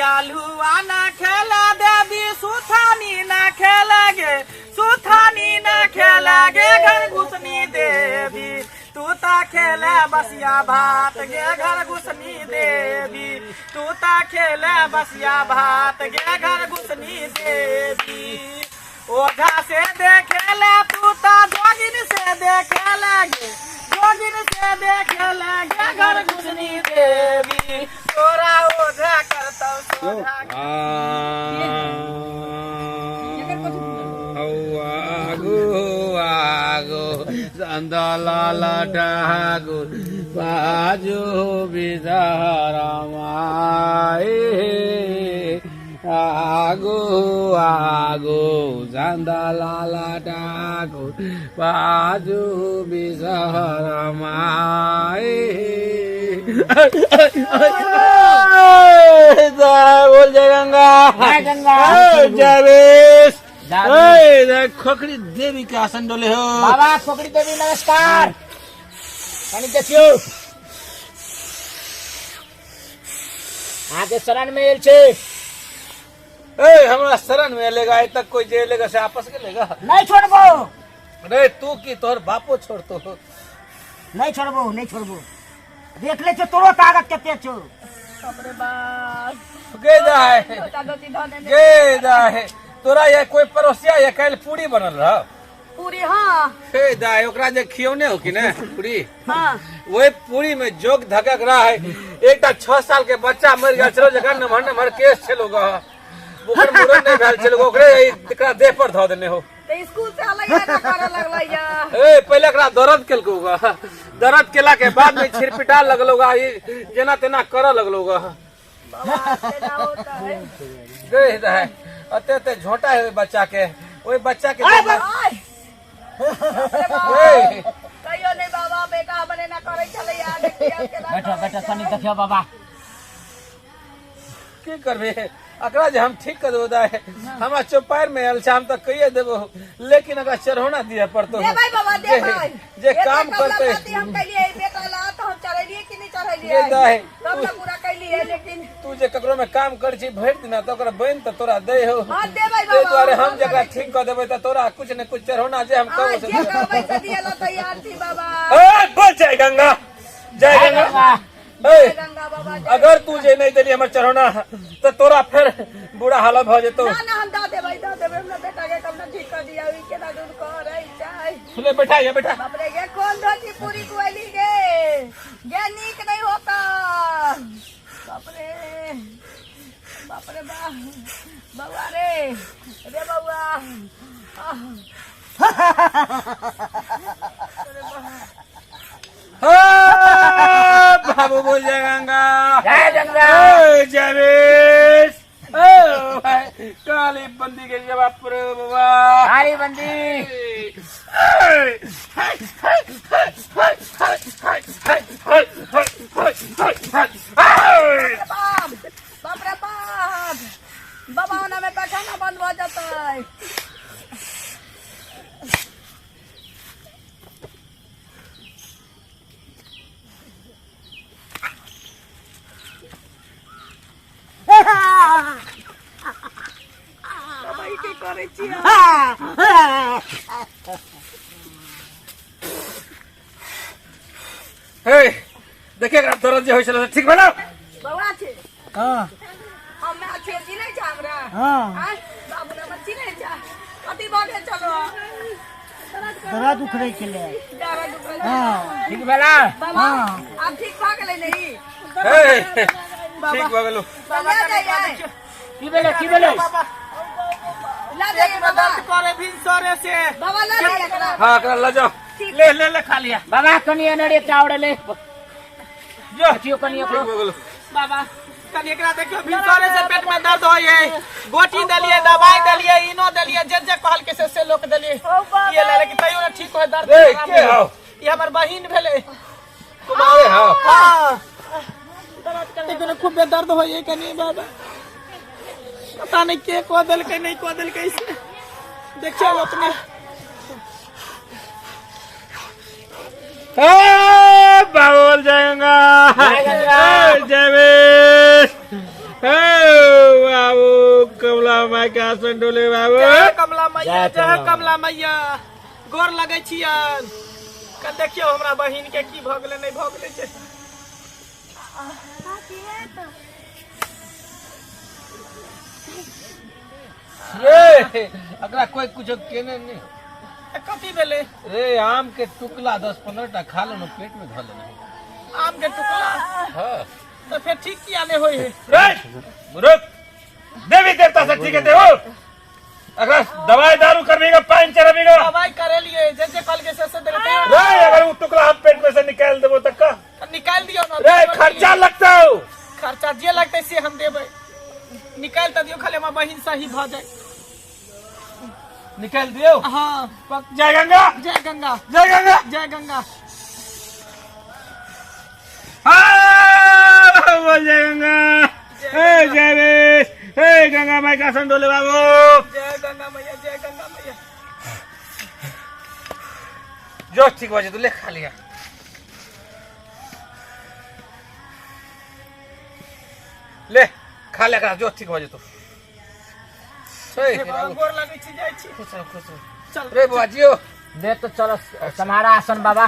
आलुआ ना खेला देवी सुथानी ना खेला गे सुथानी ना खेला गे घर घुसनी देवी तू ता खेले बसिया भात गे घर घुसनी देवी तू ता खेले बसिया भात गे घर घुसनी देवी ओझा से देखे ले तू ता जोगिन से देखे लगे जोगिन से देखे लगे घर घुसनी देवी तोरा ओझा करतौ सोझा। आगो आगो चंदलाल ठाकुर बाजो बिदारामाए आगो आगो चंदलाल ठाकुर बाजो बिदारामाए। बोल जय गंगा जय गंगा जय वेश खोखड़ी देवी के आसन डोले हो बाबा। खोखड़ी देवी नमस्कार। कनी देखियो अहाँके शरण में आयल छी। ए हमरा शरण में लेगा आइ तक कोई जे लेगा से आपस के लेगा। नहीं छोड़बो। अरे तू की तोहर बापो छोड़तो। नहीं छोड़बो नहीं छोड़बो। देख ले छो तोरो ताकत कते छो। बाप रे बाप। गे जाए गे जाए तोरा ये कोई पड़ोसिया ये काल्हि पूरी बनल रह। पूरी हाँ। हे दाई ओकरा जे खियौने हो कि ने पूरी। हाँ। वही पूरी में जोक धकक रहा है। एकटा 6 साल के बच्चा मर गेल छलो जकर नमहर नमहर केस छलो ग। ओकर मुड़न नहीं भेल छलो ओकरे एकरा देह पर धऽ देने हो। तो स्कूल से अलग ना करे लगलै या। ए पहिले एकरा दर्द केलको ग। दर्द केला के बाद में छिरपिटा लगलो ग ई जेना तेना करऽ लगलो ग। बाबा तेना होता है। गे दाई अते अते झोंटा है ओहि बच्चा के। ओहि बच्चा के अरे कहियो नहीं बाबा बेटा हमरे ना करे छलै यार देखियो केना बैठो बैठो कनी देखियो बाबा। की करबे एकरा जे हम ठीक कर देबो दाई हमरा चौपार में आयल छै हम तऽ कहिए देबो लेकिन एकरा चढ़ौना दिअ पड़तो। देबै बाबा देबै जे काम करतै। हम कैलिए बेटा ला तऽ हम चढ़ेलिए कि नहीं चढ़ेलिए गे दाई तब तऽ पूरा कैलिए लेकिन तू जे ककरो में काम कर छी भरि दिना तऽ ओकरा बनि तऽ तोरा दै हो। हां देबै ताहि बाबा। दुआरे हम जकरा ठीक कऽ देबै तऽ तोरा कुछ ने कुछ चढ़ौना जे हम हां कहबो जे से कहबै से दिअ ला तैयार छी बाबा। ए बोल जय गंगा जय गंगा। जय गंगा बाबा। अगर तू जे नहीं देली हमर चढ़ौना तऽ तोरा फेर बुरा हालत भऽ जेतौ। ना ना हम दऽ देबै दऽ देबै हमरा बेटा के कब ना ठीक कर दिया ई केना दूर करै छै। ले बैठा ये बैठा। बाप रे ये कौन धोती पूरी कुएली गे ये नीक नहीं होता। बाप रे बाप रे बा बउआ रे रे बउआ। बाबू बोल जय गंगा जय गंगा जय वेश। ओ भाई काली बंदी के जवाब पर बाबा। काली बंदी। बाप बाप रे बाप बाबा ओना में पैखाना बंद भऽ जेतै। बाबा ई की करै छियै? हे देखिए एकरा दर्द जे होइ छलै से ठीक भेलौ? बौआ छै। हां। हमरा छै चिन्है छै हमरा? हां। आँय, बाबू हमर चिन्है छै? कथी भऽ गेल छलौ? दर्द उखड़ै छलै। दर्द उखड़ै छलै। हां। ठीक भेला? बाबा, आब ठीक भऽ गेलै ने ई? हे, ठीक भऽ गेलौ। बाबा लऽ जाइए। की भेलै की भेलै? लऽ जाइए बाबा। दर्द करे भिनसरे से। बाबा लऽ जाइए एकरा। हां एकरा लऽ जाओ। ले ले ले खा लिया। बाबा कनी एने रे चावड़ ले। जो। देखियो कनी ठीक ओकरो। भऽ गेलौ। बाबा कनी एकरा देखियो भिनसरे से पेट में दर्द होय है। गोटी देलिए दवाई देलिए इनो देलिए जे जे कहलकै से से लोक देलिए। ये ले लेकिन तैयो ना ठीक होय दर्द। ए के हौ? ई हमर बहिन भेलै। कुमारे हौ? हां। लेकिन खूब दर्द होय है कनी बाबा। पता नहीं के कह देलकै नहीं कह देलकै से। देखियो अपने। बाबूल जय गंगा जय गंगा। जय वेश। आसन डोले बाबू। जय कमला मैया, जय जय कमला। कमला मैया, गोर लगै छियन। कन देखियौ हमरा बहिन के की भऽ गेलै, नहि भऽ गेलै छै। रे एकरा कोई कुछो केने नहीं। कथी भेलै? रे आम के टुकला 10-15 टा खा लेना, पेट में धऽ लेना। आम के टुकड़ा? हाँ। तऽ फेर ठीक किया नहि होइ है? रे रुक, देवी देवता से ठीक है हो। अगर दवाई दारू करबीगा, पानी चढ़बीगा। दवाई करेलिए, जे जे कहलकै से से देलकै। रे अगर वो टुकड़ा हम पेट में से निकाल देबो तक का निकालि दियौ ने। रे खर्चा लगता हो। खर्चा जे लगतै से हम देबै, निकालि तऽ दियौ, खाली हमर बहिन सही भऽ जाय। निकाल दियो। हाँ। जय गंगा। जय गंगा। जय गंगा। जय गंगा। हाँ, बोल जय गंगा। हे जय रे, हे गंगा माई का संडोले बाबू। जय गंगा मैया, जय गंगा मैया। जो ठीक हो जाए तो ले खा लिया, ले खा ले एकरा, जो ठीक हो जेतो। सही हे बाबा, गोर लगै छी, जाइ छी। खुश रहो, खुश रहो। चल रे बुआ जियो। दे तो चलो, तुम्हारा आसन बाबा।